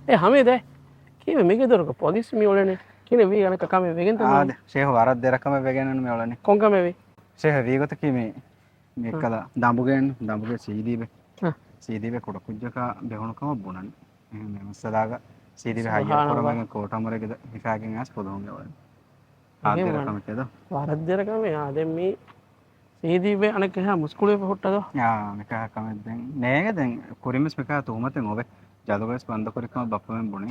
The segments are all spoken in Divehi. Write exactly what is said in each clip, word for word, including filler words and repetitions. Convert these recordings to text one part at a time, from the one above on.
އޭ ހަމީދޭ، ކީއްވެ މީގެ ދުރުގަ ޕޮލިސް މި އުޅެނީ؟ ކިހިނެއް ވީ އަނެއްކާ ކަމެއް ވެގެންތަ މި އާދެ، އުޅެނީ؟ ޝޭހު ވަރަށް ދެރަކަމެއް ވެގެން މި އުޅެނީ. ކޮން ކަމެއް ވީ؟ ޝޭހު ވީގޮތަކީ މި، މި އާ. އެއްކަލަ ދަނބުގެ، ދަނބުގެ ސީދީބެ. އާ. ސީދީބެ ކުޑަކުއްޖަކާ ބެހުނު ކަމަށް ބުނަން. އެހެން މި މައްސަލާގަ ސީދީބެ ހައްޔަރު ސުބްހާނައްލާހް. ކުރަމުން ކޯޓަށް އަމުރެއްގަ ހިފާގެން އައިސް ފުލުހުން އެ އުޅެނީ. އާ، އެހެން ދެރަ ވަން. ކަމެއް ތެދޯ. ވަރަށް ދެރަ ކަމެއް. އާ، ދެން މީ ސީދީބެ އަނެއްކާ މުސްކުޅިވެފަ ހުއްޓަދޯ؟ އާ، މިކަހަ ކަމެއް ދެން ނޭނގެ. ދެން ކުރިންވެސް މިކަހަ ތުހުމަތެއް އޮވޭ. ޖަލުގަވެސް ބަންދުކުރި ކަމަށް ބައްޕަމެން ބުނޭ.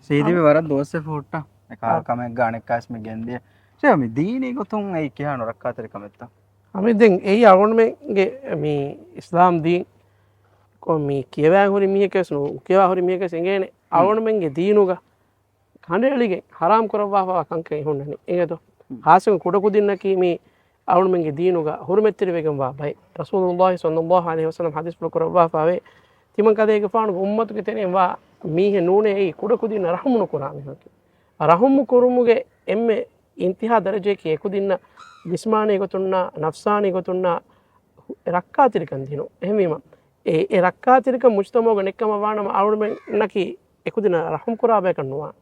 ސީދީބެ ވަރަށް ދުވަސްވެފަ ހުއްޓާ. އެކަހަލަ އާ. ކަމެއްގަ އަނެއްކާވެސް މި ގެންދިޔަ. ޝޭހު މި ދީނީ ގޮތުން އެއީ ކިހާ ނުރައްކާތެރި ކަމެއްތަ؟ ހަމީދު ދެން އެއީ އަޅުގަނޑުމެންގެ މި އިސްލާމް ދީން ކޮށް މި ކިޔަވާ ހުރި މީހަކަސް ނު، ކިޔަވާ ހުރި މީހަކަސް އެނގޭނެ. ހުން. އަޅުގަނޑުމެންގެ ދީނުގަ ކަނޑައެޅިގެން ހަރާމް ކުރައްވާފަވާ ކަންކަން އެހުންނަނީ. އެނގޭތޯ؟ ހުން. ހާއްސަކޮށް ކުޑަކުދިންނަކީ މި އަޅުގަނޑުމެންގެ ދީނުގަ ހުރުމަތްތެރިވެގެންވާ ބައެއް. ރަސޫލުﷲ ޞައްލަﷲ ޢަލައިހި ވަސައްލަމަ ޙަދީޘްފުޅު ކުރައްވާފަވޭ، ތިމަން ކަލޭގެފާނުގެ އުއްމަތުގެ ތެރެއިން ވާ މީހެއް ނޫނޭ އެއީ ކުޑަކުދިންނަށް ރަޙުމު ނުކުރާ މީހަކީ. ރަޙުމު ކުރުމުގެ އެންމެ އިންތިހާ ދަރަޖައަކީ އެކުދިންނަށް ޖިސްމާނީ ގޮތުންނާ، ނަފްސާނީ ގޮތުންނާ ރައްކާތެރިކަން ދިނުން. އެހެންވީމަ، އެ، އެ ރައްކާތެރިކަން މުޖްތަމަޢުގަ ނެއްކަމަށް ވާނަމަ، އަޅުގަނޑުމެންނަކީ އެކުދިންނަށް ރަޙުމް ކުރާ ބަޔަކަށް ނުވާނެ.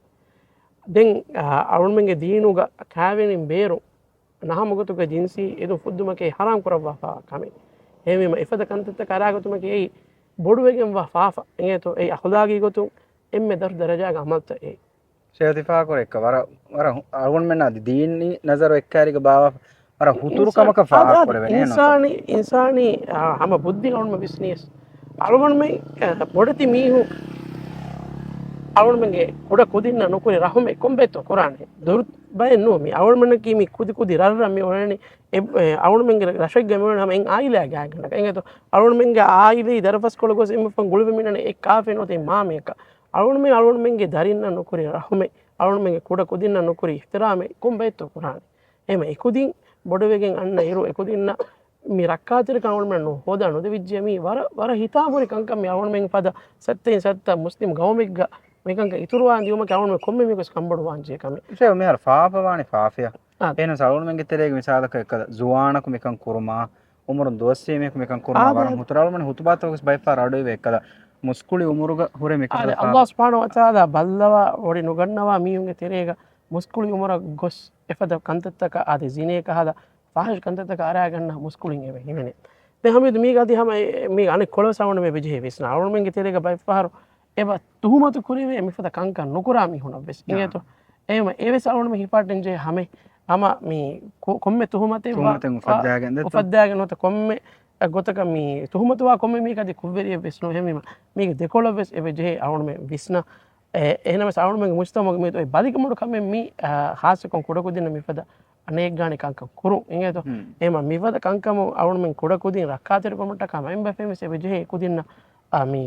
ދެން، އާ، އަޅުގަނޑުމެންގެ ދީނުގަ ކާވެނިން ބޭރު ނަހަމަ ގޮތުގަ ޖިންސީ އެދުން ފުއްދުމަކީ ހަރާމް ކުރައްވާފަ ކަމެއް. އެހެންވީމަ، އެފަދަ ކަންތައްތަކަށް އަރާގަތުމަކީ އެއީ ބޮޑުވެގެންވާ ފާފަ. އެނގޭތޯ؟ އެއީ އަޚުލާގީ ގޮތުން އެންމެ ދަށު ދަރަޖާގެ ޢަމަލުތައް އެއީ. ޝޭހު ތި ފާހަގަކުރޭ އެއްކަ ވަރަށް، ވަރަށް އަޅުގަނޑުމެންނަށް އަދި ދީނީ ނަޒަރު އެއްކާރީގަ ބާވާ ވަރަށް ހުތުރު އިންސާ-، ކަމަކަށް އާ، ފާހަގަ އާ، ކުރެވެނީ އެއްނުތަ؟ އިންސާނީ، އިންސާނީ، އާ، ހަމަ ބުއްދި އަޅުގަނޑު ވިސްނިޔަސް. އަޅުގަނޑުމެން، އާ، ބޮޑެތި މީހުން އަޅުގަނޑުމެންގެ ކުޑަ ކުދިންނަށް ނުކުރި ރަހުމެއް ކޮންބައެއްތޯ ކުރާނެ؟ ދުރު ބައެއް ނޫން މީ. އަޅުގަނޑުމެންނަކީ މި ކުދި ކުދި ރަށްރަށް މި އުޅެނީ. އެ، އެ، އަޅުގަނޑުމެންގެ ރަށެއްގަ މި އުޅެނީ ހަމަ އެއް އާއިލާގެ އާއިލާ ގާތްގަނޑަކަށް. އެނގޭތޯ؟ އަޅުގަނޑުމެންގެ އާއިލީ ދަރިފަސްކޮޅު ގޮސް އެންމެ ފަހުން ގުޅިވެމިނަނީ އެއް ކާފައެއް ނުވަތަ އެއް މާމަޔަކަށް. އަޅުގަނޑުމެން އަޅުގަނޑުމެންގެ ދަރިންނަށް ނުކުރި ރަހުމެއް، އަޅުގަނޑުމެންގެ ކުޑަ ކުދިންނަށް ނުކުރި އިޙްތިރާމެއް ކޮންބައެއްތޯ ކުރާނެ؟ އެހެންވީމަ އެކުދިން ބޮޑުވެގެން އަންނަ އިރު އެކުދިންނަށް މި ރައްކާތެރިކަން އަޅުގަނޑުމެންނަށް ނުހޯދާ ނުދެވިއްޖެ. މީ ވަރަށް، ވަރަށް ހިތާމަހުރި ކަންކަން މީ. އަޅުގަނޑުމެން ފަދަ ސައްތައިން ސައްތަ މުސްލިމް ގައުމެއްގަ މިކަންކަން އިތުރުވާން ދިޔުމަކީ އަޅުގަނޑުމެން ކޮންމެ މީހަކުވެސް ކަންބޮޑުވާން ޖެހޭ ކަމެއް. ޝޭހު މިހާރު ފާފަ ވާނީ ފާފަޔަށް. އާ. އެހެނަސް އަޅުގަނޑުމެންގެ ތެރޭގަ މިސާލަކަށް އެއްކަލަ ޒުވާނަކު މިކަން ކުރުމާ، އުމުރުން ދުވަސްވީ މީހަކު މިކަން ކުރުމާ އާ، ވަރަށް ދެ- ހުތުރު. އަޅުގަނޑުމެން ހުތުބާތަކުވެސް ބައެއްފަހަރު އަޑުއިވޭ އެއްކަލަ މުސްކުޅި އުމުރުގަ ހުރެ މިކަހަލަ އާދެ، ފާފަ. ﷲ ސުބްޙާނަހޫ ވަތަޢާލާ ބައްލަވާ ވޮޑި ނުގަންނަވާ މީހުންގެ ތެރޭގަ މުސްކުޅި އުމުރަށް ގޮސް އެފަދަ ކަންތައްތަކަށް އާދެ، ޒިނޭ ކަހަލަ ފާޙިޝް ކަންތައްތަކަށް އަރާގަންނަ މުސްކުޅިން އެބަ ހިމެނޭ. ދެން ހަމީދު މީގަ އަދި ހަމަ އެ، މީގަ އަނެއް ކޮޅެއް ވެސް އަޅުގަނޑުމެން އެބަޖެހޭ ވިސްނާ. އަޅުގަނޑުމެންގެ ތެރޭގަ ބައެއްފަހަރު އެބަ ތުހުމަތު ކުރެވޭ މިފަދަ ކަންކަން ނުކުރާ މީހުނަށް ވެސް. އާ. އިނގޭތޯ؟ އެހެންވީމަ އެވެސް އަޅުގަނޑުމެން ހިފާއްޓަން ޖެހޭ ހަމަ، ހަމަ މި ކޮ-، ކޮންމެ ތުހުމަތެއް ވާ، ތުހުމަތެއް ވާ، އުފައްދާގެން ދެއްތޯ؟ އުފައްދާގެން ނުވަތަ ކޮންމެ ގޮތަކަށް މި ތުހުމަތު ވާ ކޮންމެ މީހަކަށް އަދި ކުށްވެރިއެއް ވެސް ނޫން. އެހެންވީމަ މީގެ ދެކޮޅަށް ވެސް އެބަ ޖެހޭ އަޅުގަނޑުމެން ވިސްނާ. އެ، އެހެނަސް އަޅުގަނޑުމެންގެ މުޖްތަމަޢުގަ މި އޮތް ބަލިކަމުގެ ކަމެއް މީ، އާ، ހާއްސަކޮށް ކުޑަކުދިންނަށް މިފަދަ ނޭއްގާނެ ކަންކަން ކުރުން. އިނގޭތޯ؟ ހުން. އެހެންވީމަ މިފަދަ ކަންކަމުން އަޅުގަނޑުމެން ކުޑަކުދިން ރައްކާތެރިކަމަށްޓަކާ މައިންބަފައިން ވެސް އެބަ ޖެހޭ އެކުދިންނަށް، އާ، މި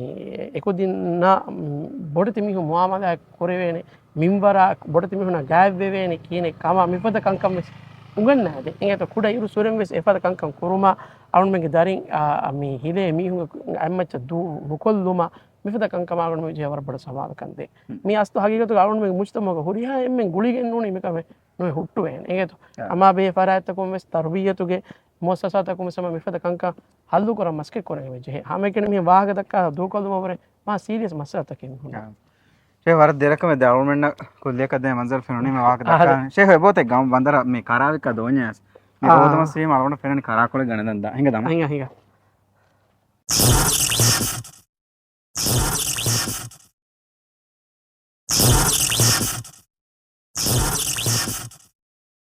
އެކުދިންނާ، މް، ބޮޑެތި މީހުން މުއާމަލާތް ކުރެވޭނެ މިންވަރާ، ބޮޑެތި މީހުންނާ ގާތްވެވޭނެ ކިހިނެއް ކަމާ މިފަދަ ކަންކަން ވެސް އުނގަންނާދޭ. އިނގޭތޯ؟ ކުޑަ އިރު ސުރެން ވެސް އެފަދަ ކަންކަން ކުރުމާ، އަޅުގަނޑުމެންގެ ދަރިން، އާ، މި ހިލޭ މީހުންގެ އަތްމައްޗަށް ދޫ ނުކޮށްލުމާ، މިފަދަ ކަންކަމާ އަޅުގަނޑުމެން ޖެހޭ ވަރަށް ބޮޑަށް ސަމާލުކަން ދޭ. ހުން. މީ އަސްލު ހަގީގަތުގަ އަޅުގަނޑުމެންގެ މުޖްތަމަޢުގަ ހުރިހާ އެންމެން ގުޅިގެން ނޫނީ މިކަމެއް ނުވެ ހުއްޓުވޭނެ. އިނގޭތޯ؟ އާ. ހަމަ ބެހޭ ފަރާތްތަކުން ވެސް ތަރުބިއްޔަތުގެ މުއައްސަސާތަކުން ވެސް ހަމަ މިފަދަ ކަންކަން ހައްލުކުރަން މަސައްކަތް ކުރަން އެބަ ޖެހޭ. ހަމައެކަނި މި ވާހަކަދައްކާ ދޫކޮށްލުމަށްވުރެ މާ ސީރިއަސް މައްސަލަތަކެއް މި ހުންނަ. އާ. ޝޭހް ވަރަށް ދެރަކަމެއް ދެ އަޅުމެންނަށް ކުއްލިއަކަށް ދޭ މަންޒަރު ފެނުނީ މި ވާހަކަ އާ، ދައްކާ. ޝޭހް އެބޯތެ ގަމް ބަނދަރަށް މި ކަރާވިއްކާ ދޯންޏަސް މި އާ. ރޯދަމަސް ވީމަ އަޅުގަނޑަށް ފެނެން ކަރާކޮޅެއް ގަނެދަން ދާ. ހިނގަ ދަމަ. ހިނގަ، ހިނގަ.